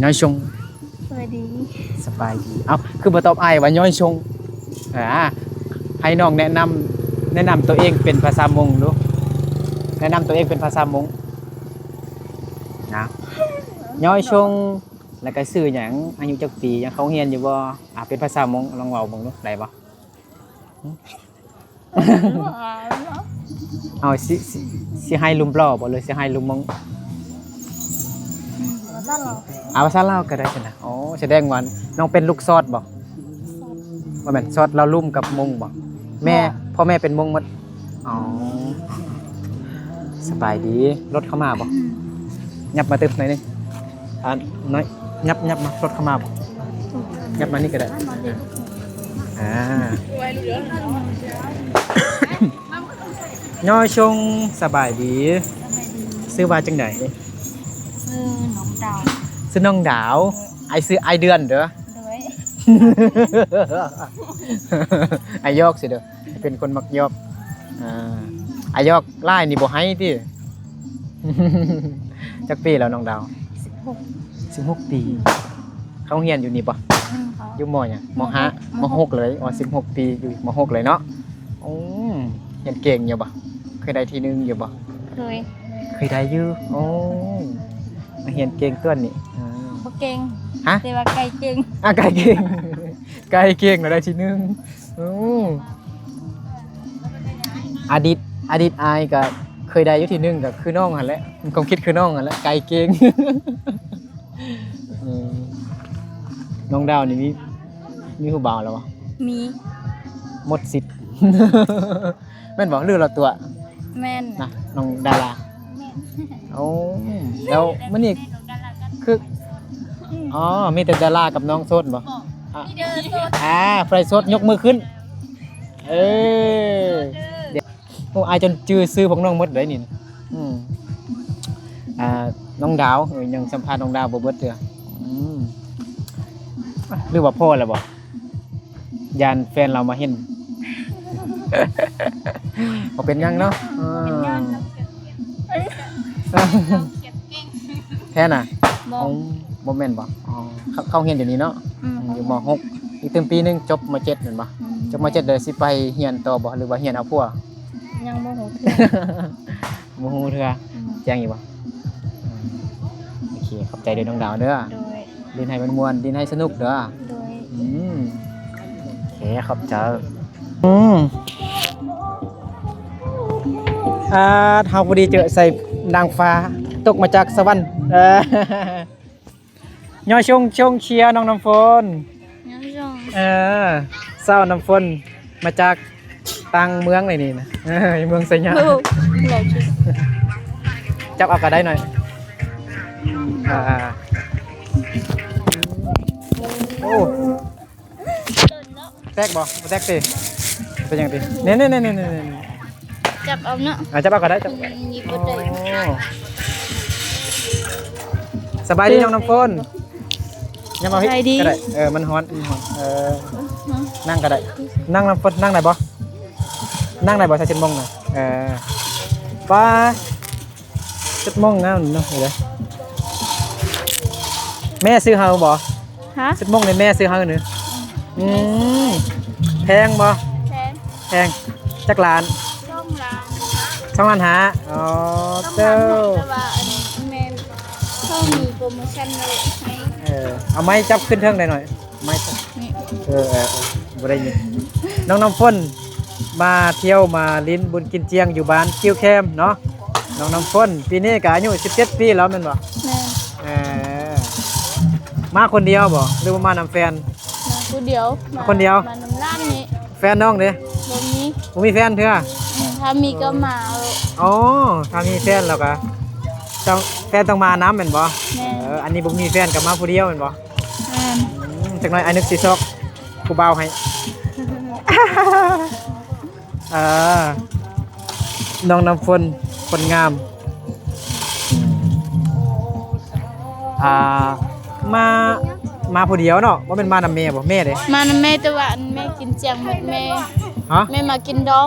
ຍອຍຊົງ ສະບາຍດີ. ສະບາຍດີ. ເອົ້າ ຄືບໍ່ຕອບອ້າຍວ່າຍອຍຊົງ? ອ່າ ໃຫ້ນ້ອງແນະນຳ ແນະນຳຕົວເອງເປັນພາສາມົ້ງດູ. ແນະນຳຕົວເອງເປັນພາສາມົ້ງນະ. ຍອຍຊົງ. ແລ້ວກໍຊື່ຫຍັງ? ອາຍຸຈັກປີ? ຍັງເຂົ້າຮຽນຢູ່ບໍ່? ອ່າ ເປັນພາສາມົ້ງ ລອງເວົ້າເບິ່ງດູ ໄດ້ບໍ່? ເອົາ ຊິ ຊິ ຊິໃຫ້ລຸ່ມຫຼໍ່ບໍ່ ຫຼືຊິໃຫ້ລຸ່ມມົ້ງ? ອືມ ເອົາພາສາລາວ ເອົາພາສາລາວກໍໄດ້ຊັ້ນນະ. ໂອ້ ສະແດງວ່ານ້ອງເປັນລູກຊອດບໍ່? ບໍ່ແມ່ນ ຊອດລາວລຸ່ມກັບມົ້ງບໍ່? ແມ່ ພໍ່ແມ່ເປັນມົ້ງໝົດ. ອໍ ສະບາຍດີ. ລົດເຂົ້າມາບໍ່? ອືມ ຫຍັບມາຕື່ມໜ້ອຍໜຶ່ງ. ອ່າ ນ້ອຍ ຫຍັບ ຫຍັບມາ ລົດເຂົ້າມາບໍ່? ຫຍັບມານີ້ກໍໄດ້. ອ່າ ຍອຍຊົງ ສະບາຍດີ. ສະບາຍດີ. ຊື່ວ່າຈັ່ງໃດ? ຊື່ນ້ອງດາວ. ຊື່ນ້ອງດາວ. ເອີ ອ້າຍຊື່ອ້າຍເດືອນເດີ. ໂດຍ ອ້າຍຢອກຊື່ເດີ. ເປັນຄົນມັກຢອກ. ອ່າ ອາ ຢອກຫຼາຍນີ້ບໍ່ໃຫ້ຕິ. ຈັກປີແລ້ວນ້ອງດາວ? ສິບຫົກ. ສິບຫົກປີ. ເຂົ້າຮຽນຢູ່ນີ້ບໍ່? ອືມ ເຂົ້າ. ຢູ່ ມໍ ຫຍັງ? ມໍຫ້າ. ມໍຫົກ ມໍຫົກເລີຍ. ອໍ ສິບຫົກປີ ຢູ່ ມໍຫົກເລີຍເນາະ. ໂອ້ ຮຽນເກັ່ງຢູ່ບໍ່? ເຄີຍໄດ້ທີໜຶ່ງຢູ່ບໍ່? ເຄີຍ. ເຄີຍໄດ້ຢູ່. ໂອ້ ຮຽນເກັ່ງຕົວນີ້. ອ່າ ບໍ່ເກັ່ງ. ຮະ? ແຕ່ວ່າໄກ່ເກັ່ງ. ອ່າ ໄກ່ເກັ່ງ ໄກ່ເກັ່ງແລ້ວໄດ້ທີໜຶ່ງ. ໂອ້ ອະດີດ ອະດີດອ້າຍກໍເຄີຍໄດ້ຢູ່ທີໜຶ່ງ ກໍຄືນ້ອງຫັ້ນແຫຼະ. ຄວາມຄິດຄືນ້ອງຫັ້ນແຫຼະ ໄກ່ເກັ່ງ. ເອີ ນ້ອງດາວນີ້ມີ ມີຜູ້ບ່າວແລ້ວບໍ່? ມີ. ໝົດສິດ. ແມ່ນບໍ່ ຫຼືລາວຕົວະ? ແມ່ນນະ ນ້ອງດາລາ. ແມ່ນ. ໂອ້ ແລ້ວມື້ນີ້ຄື ອືມ ອໍ ມີແຕ່ດາລາກັບນ້ອງໂສດບໍ່? ບໍ່ ອາ ມີແຕ່ໂສດ. ອາ ຜູ້ໃດໂສດຍົກມືຂຶ້ນ. ເອີ ໂອ້ ອ້າຍຈົນຈື່ຊື່ພວກນ້ອງໝົດເດ້ນີ້. ອືມ ອ່າ ນ້ອງດາວ ເອີ ຍັງສຳພາດນ້ອງດາວບໍ່ເບິດເທື່ອ. ອືມ ຫຼືວ່າພໍແລ້ວບໍ່? ຢ້ານແຟນລາວມາເຫັນ. ບໍ່ເປັນຫຍັງເນາະ. ເອີ ແທ້ນະ? ບໍ່ ບໍ່ແມ່ນບໍ່? ອໍ ເຂົ້າ ເຂົ້າຮຽນຢູ່ນີ້ເນາະ. ອືມ ຢູ່ ມໍຫົກ ອີກຕື່ມປີໜຶ່ງຈົບ ມໍເຈັດແມ່ນບໍ່? ອືມ ຈົບ ມໍເຈັດ ແລ້ວຊິໄປຮຽນຕໍ່ບໍ່ ຫຼືວ່າຮຽນເອົາຜົວ? ຍັງບໍ່ຮູ້ເທື່ອ. ບໍ່ຮູ້ເທື່ອ. ອືມ ແຈ້ງຢູ່ບໍ່? ອືມ ໂອເຄ ຂອບໃຈເດີນ້ອງດາວເດີ. ໂດຍ. ຫຼິ້ນໃຫ້ມ່ວນໆ ຫຼິ້ນໃຫ້ສະໜຸກເດີ. ໂດຍ. ອືມ ໂອເຄ ຂອບໃຈ. ອືມ ອາ ເຮົາພໍດີເຈີໃສ່ນາງຟ້າຕົກມາຈາກສະຫວັນ. ເອີ ຍອຍຊົງ ຊົງເຊຍນ້ອງນ້ຳຝົນ. ຍອຍຊົງ. ເອີ ສາວນ້ຳຝົນ ມາຈາກຕ່າງເມືອງເລີຍນີ້ນະ. ເອີ ເມືອງໄຊຍາ. ໂອ້ ຈັບເອົາກໍໄດ້ໜ້ອຍ. ອາ ໂອ້ ແຕກບໍ່? ບໍ່ແຕກຕິ? ເປັນຫຍັງຕິ? ນີ້ໆໆໆໆ ຈັບເອົາເນາະ. ອ່າ ຈັບເອົາກໍໄດ້ ຈັບ. ອືມ ນີ້ບໍ່ໄດ້. ອໍ ສະບາຍດີນ້ອງນ້ຳຝົນ. ຍັງມາ ສະບາຍດີ ກໍໄດ້. ເອີ ມັນຮ້ອນ ມັນຮ້ອນ. ເອີ ນັ່ງກໍໄດ້. ນັ່ງນ້ຳຝົນ ນັ່ງໄດ້ບໍ່? ນັ່ງໄດ້ບໍ່? ໃສ່ຊຸດມົ້ງນະ. ເອີ ປາ ຊຸດມົ້ງງາມເນາະ. ນີ້ເດີ ໂອ້ ແມ່ຊື້ໃຫ້ບໍ່? ຮະ? ຊຸດມົ້ງນີ້ແມ່ຊື້ໃຫ້ນີ້? ອືມ ແພງບໍ່? ແພງ. ແພງຈັກລ້ານ? ສອງລ້ານ. ສອງລ້ານຫ້າ. ອໍ ເຈົ້າ ແຕ່ວ່າອັນແມ່ເຂົາມີໂປຣໂມຊັນເລີຍໃຫ້. ເອີ ເອົາໄມ້ຈັບຂຶ້ນເທິງໄດ້ໜ້ອຍ. ໄມ້ ນີ້ ເອີ ເອີ ເອີ ບໍ່ໄດ້ຍິນ. ນ້ອງນ້ຳຝົນມາທ່ຽວມາຫຼິ້ນບຸນກິນຈຽງຢູ່ບ້ານກິ້ວແຄມເນາະ. ນ້ອງນ້ຳຝົນປີນີ້ກະອາຍຸສິບເຈັດປີແລ້ວແມ່ນບໍ່? ແມ່ນ. ເອີ ມາຄົນດຽວບໍ່ ຫຼືວ່າມານຳແຟນ? ມາຜູ້ດຽວ. ມາຄົນດຽວ. ມານຳຫຼານນີ້. ແຟນນ້ອງເດ? ບໍ່ມີ. ບໍ່ມີແຟນເທື່ອ? ອືມ ຖ້າມີກໍມາເອົາ. ອໍ ຖ້າມີແຟນແລ້ວກະຕ້ອງ ແຟນຕ້ອງມານຳແມ່ນບໍ່? ແມ່ນ. ເອີ ອັນນີ້ບໍ່ມີແຟນກໍມາຜູ້ດຽວແມ່ນບໍ່? ແມ່ນ. ອືມ ຈັກໜ້ອຍອ້າຍນຶກຊິຊອກຜູ້ບ່າວໃຫ້. ເອີ ນ້ອງນ້ຳຝົນຄົນງາມ. ອ່າ ມາ ມາຜູ້ດຽວເນາະ ບໍ່ແມ່ນມານຳແມ່ບໍ່? ແມ່ເດ? ມານຳແມ່ ແຕ່ວ່າອັນແມ່ກິນຈຽງໝົດແມ່. ຮະ? ແມ່ມາກິນດອງ.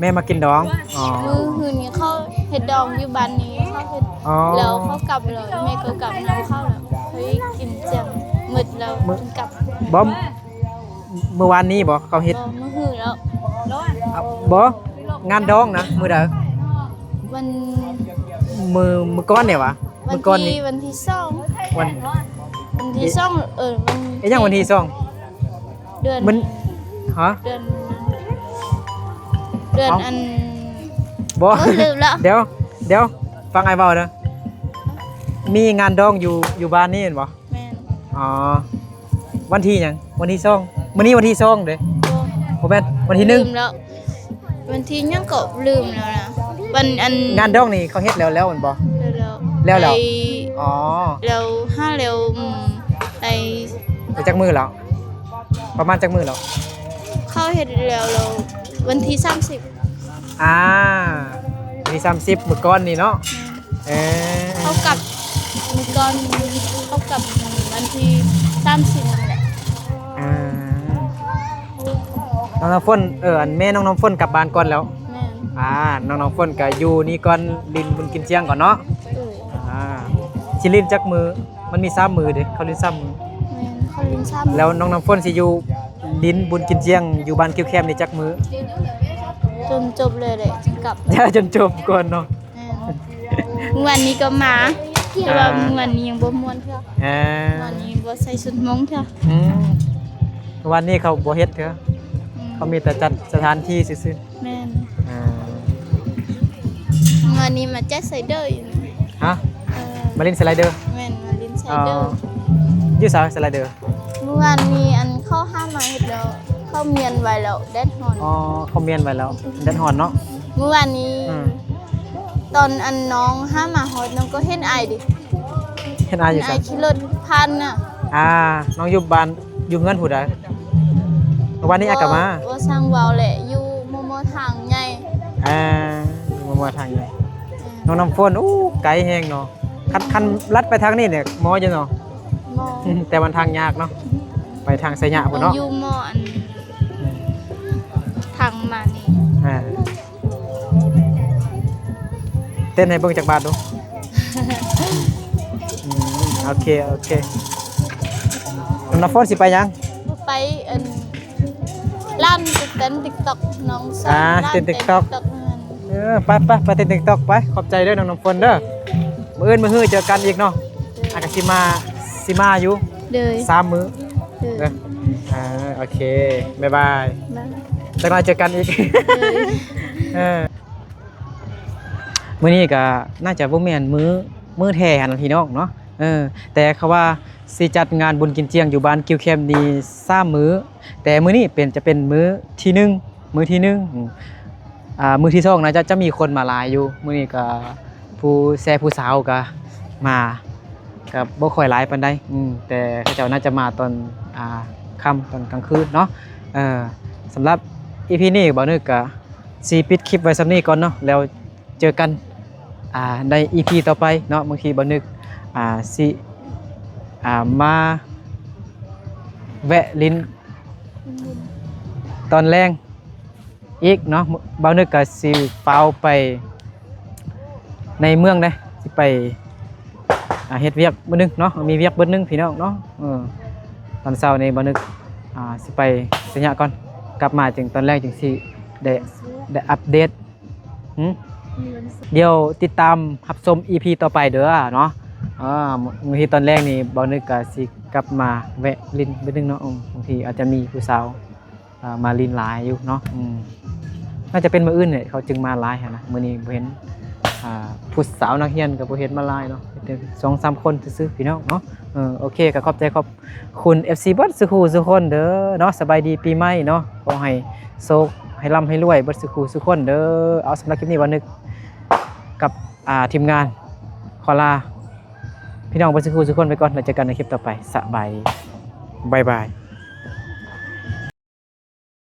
ແມ່ມາກິນດອງ. ອໍ ມື້ ມື້ນີ້ເຂົາເຮັດດອງຢູ່ບ້ານນີ້ ເຂົາເຮັດ. ອໍ ແລ້ວເຂົາກັບແລ້ວ ແມ່ກໍກັບນຳເຂົາແລ້ວ ເຂົາກິນຈຽງໝົດແລ້ວ ມື້ ກັບ. ບໍ່ ມື້ວານນີ້ບໍ່ເຂົາເຮັດ? ບໍ່ ມື້ຮືແລ້ວ. ບໍ່ ງານດອງນະມື້ໃດ? ວັນ ມື້ ມື້ກ່ອນນີ້ຫວາ? ວັນ ມື້ກ່ອນນີ້ ວັນທີສອງ. ວັນ ວັນທີສອງ. ເອີ ວັນ ອີຫຍັງວັນທີສອງ? ເດືອນ ມັນ ຮະ? ເດືອນ ເດືອນ ເອົ້າ ອັນ ບໍ່ ໂອ້ຍ ລືມແລ້ວ. ດຽວ ດຽວ ຟັງອ້າຍເວົ້າເດີ. ມີງານດອງຢູ່ ຢູ່ບ້ານນີ້ແມ່ນບໍ່? ແມ່ນ. ອໍ ວັນທີຫຍັງ? ວັນທີສອງ. ມື້ນີ້ວັນທີສອງເດ້. ບໍ່ ບໍ່ແມ່ນ ວັນທີໜຶ່ງ. ລືມແລ້ວ ວັນທີຫຍັງກໍລືມແລ້ວນະ. ວັນອັນ ງານດອງນີ້ເຂົາເຮັດແລ້ວ ແລ້ວແມ່ນບໍ່? ແລ້ວ ແລ້ວ ແລ້ວແລ້ວ. ໄດ້ ອໍ ແລ້ວ ຫາແລ້ວ ອືມ ໄດ້ ໄດ້ຈັກມື້ແລ້ວ? ປະມານຈັກມື້ແລ້ວ? ເຂົາເຮັດແລ້ວ ແລ້ວ ວັນທີສາມສິບ. ອ່າ ວັນທີສາມສິບ ມື້ກ່ອນນີ້ເນາະ. ແມ່ນ. ເອີ ເຂົາກັບມື້ກ່ອນ ເຂົາກັບວັນທີສາມສິບນັ້ນແຫຼະ. ອ່າ ນ້ອງນ້ຳຝົນ ເອີ ອັນແມ່ນ້ອງນ້ຳຝົນກັບບ້ານກ່ອນແລ້ວ. ແມ່ນ. ອ່າ ນ້ອງນ້ຳຝົນກໍຢູ່ນີ້ກ່ອນ ຫຼິ້ນບຸນກິນຈຽງກ່ອນເນາະ. ເອີ ອ່າ ຊິຫຼິ້ນຈັກມື້? ມັນມີສາມມື້ເດ້ ເຂົາຫຼິ້ນສາມມື້. ແມ່ນ ເຂົາຫຼິ້ນສາມມື້. ແລ້ວນ້ອງນ້ຳຝົນຊິຢູ່ຫຼິ້ນບຸນກິນຈຽງຢູ່ບ້ານກິ້ວແຄມນີ້ຈັກມື້? ຈົນຈົບເລີຍແຫຼະ ຈຶ່ງກັບ. ຈົນຈົບກ່ອນເນາະ. ແມ່ນ. ມື້ວານນີ້ກໍມາ ແຕ່ວ່າ ອ່າ ມື້ວານນີ້ຍັງບໍ່ມ່ວນເທື່ອ. ອ່າ ມື້ວານນີ້ບໍ່ໃສ່ຊຸດມົ້ງເທື່ອ. ອືມ ມື້ວານນີ້ເຂົາບໍ່ເຮັດເທື່ອ. ອືມ ເຂົາມີແຕ່ຈັດສະຖານທີ່ຊື່ໆ. ແມ່ນ. ອ່າ ມື້ວານນີ້ມາຈັດໄຊເດີຢູ່. ຮະ? ເອີ ມາຫຼິ້ນໄຊເດີ? ແມ່ນ ມາຫຼິ້ນໄຊເດີ. ອໍ ຢູ່ໃສໄຊເດີ? ມື້ວານນີ້ອັນເຂົາຫາມາເຮັດແລ້ວ ເຂົາມ້ຽນໄວ້ແລ້ວ ແດດຮ້ອນ. ອໍ ເຂົາມ້ຽນໄວ້ແລ້ວ ແດດຮ້ອນເນາະ. ມື້ວານນີ້ ອືມ ຕອນອັນນ້ອງຫາມາຮອດ ນ້ອງກໍເຫັນອ້າຍເດ. ເຫັນອ້າຍຢູ່ໃສ? ອ້າຍຂີ່ລົດຜ່ານນະ. ອ່າ ນ້ອງຢູ່ບ້ານ ຢູ່ເຮືອນຜູ້ໃດ? ມື້ວານນີ້ອ້າຍກໍມາ. ບໍ່ ບໍ່ຊ່າງເວົ້າແຫຼະ ຢູ່ມໍ່ໆທາງໃຫຍ່. ອ່າ ຢູ່ມໍ່ໆທາງໃຫຍ່. ເອີ ນ້ອງນ້ຳຝົນ ໂອ້ ໄກແຮງເນາະ. ຄັນ ຄັນລັດໄປທາງນີ້ນີ້ມໍຢູ່ເນາະ. ມໍ ແຕ່ມັນທາງຍາກເນາະ ໄປທາງໄຊຍະພຸ້ນເນາະ. ຢູ່ມໍ່ອັນ ທາງມານີ້. ອ່າ ເຕັ້ນໃຫ້ເບິ່ງຈັກບາດດູ. ອືມ ໂອເຄ ໂອເຄ. ນ້ຳຝົນຊິໄປຫຍັງ? ໄປອັນ ຮ້ານເຕັ້ນຕິກຕັອກ ນ້ອງສາວ. ອ່າ ຮ້ານເຕັ້ນຕິກຕັອກ. ເອີ ໄປ ໄປ ໄປເຕັ້ນຕິກຕັອກໄປ. ຂອບໃຈເດີນ້ອງນ້ຳຝົນເດີ. ມື້ອື່ນມື້ຮືເຈີກັນອີກເນາະ. ໂດຍ. ອາ ກະຊິມາ ຊິມາຢູ່. ໂດຍ. ສາມມື້. ໂດຍ. ເດີ. ອ່າ ໂອເຄ ບາຍບາຍ. ບາຍ. ຈັກໜ້ອຍເຈີກັນອີກ. ໂດຍ. ເອີ ມື້ນີ້ກະໜ້າຈະບໍ່ແມ່ນມື້ ມື້ແທ້ຫັ້ນນະພີ່ນ້ອງເນາະ. ເອີ ແຕ່ເຂົາວ່າຊິຈັດງານບຸນກິນຈຽງຢູ່ບ້ານກິ້ວແຄມນີ້ສາມມື້ ແຕ່ມື້ນີ້ເປັນ ຈະເປັນມື້ທີໜຶ່ງ ມື້ທີໜຶ່ງ. ອືມ ອ່າ ມື້ທີສອງໜ້າຈະ ຈະມີຄົນມາຫຼາຍຢູ່. ມື້ນີ້ກະຜູ້ແຊຜູ້ສາວກະມາ ກະບໍ່ຄ່ອຍຫຼາຍປານໃດ. ອືມ ແຕ່ເຂົາເຈົ້າໜ້າຈະມາຕອນ ອ່າ ຄ່ຳ ຕອນກາງຄືນເນາະ. ເອີ ສຳລັບອີພີນີ້ ບ່າວນຶກກະຊິປິດຄລິບໄວ້ສ່ຳນີ້ກ່ອນເນາະ ແລ້ວເຈີກັນ ອ່າ ໃນອີພີຕໍ່ໄປເນາະ. ບາງທີບ່າວນຶກ ອ່າ ຊິ ອ່າ ມາແວະຫຼິ້ນຕອນແລງອີກເນາະ. ບ່າວນຶກກະຊິຟ້າວໄປໃນເມືອງເດ້ ຊິໄປ ອ່າ ເຮັດວຽກມື້ໜຶ່ງເນາະ ມີວຽກມື້ໜຶ່ງພີ່ນ້ອງເນາະ. ເອີ ຕອນເຊົ້ານີ້ບ່າວນຶກ ອ່າ ຊິໄປໄຊຍະກ່ອນ ກັບມາຈຶ່ງຕອນແລງຈຶ່ງຊິໄດ້ ໄດ້ອັບເດດ. ຫື ດຽວຕິດຕາມຮັບຊົມອີພີຕໍ່ໄປເດີເນາະ. ເອີ ບາງທີຕອນແລງນີ້ບ່າວນຶກກໍຊິກັບມາແວະຫຼິ້ນມື້ໜຶ່ງເນາະ ບາງທີອາດຈະມີຜູ້ສາວ ອ່າ ມາຫຼິ້ນຫຼາຍຢູ່ເນາະ. ອືມ ໜ້າຈະເປັນມື້ອື່ນແຫຼະ ເຂົາຈຶ່ງມາຫຼາຍຫັ້ນນະ ມື້ນີ້ບໍ່ເຫັນ. ອ່າ ຜູ້ສາວນັກຮຽນກໍບໍ່ເຫັນມາຫຼາຍເນາະ ມີແຕ່ສອງສາມຄົນຊື່ໆ ພີ່ນ້ອງເນາະ. ເອີ ໂອເຄ ກໍຂອບໃຈຂອບຄຸນເອັຟຊີເບິດສູ່ຄູ່ສູ່ຄົນເດີເນາະ. ສະບາຍດີປີໃໝ່ເນາະ ຂໍໃຫ້ໂຊກໃຫ້ລ່ຳໃຫ້ລວຍເບິດສູ່ຄູ່ສູ່ຄົນເດີ. ເອົາ ສຳລັບຄລິບນີ້ບ່າວນຶກກັບ ອ່າ ທີມງານຂໍລາ ພີ່ນ້ອງເບິດສູ່ຄູ່ສູ່ຄົນໄປກ່ອນ ແລ້ວເຈີກັນໃນຄລິບຕໍ່ໄປ. ສະບາຍດີ ບາຍບາຍ.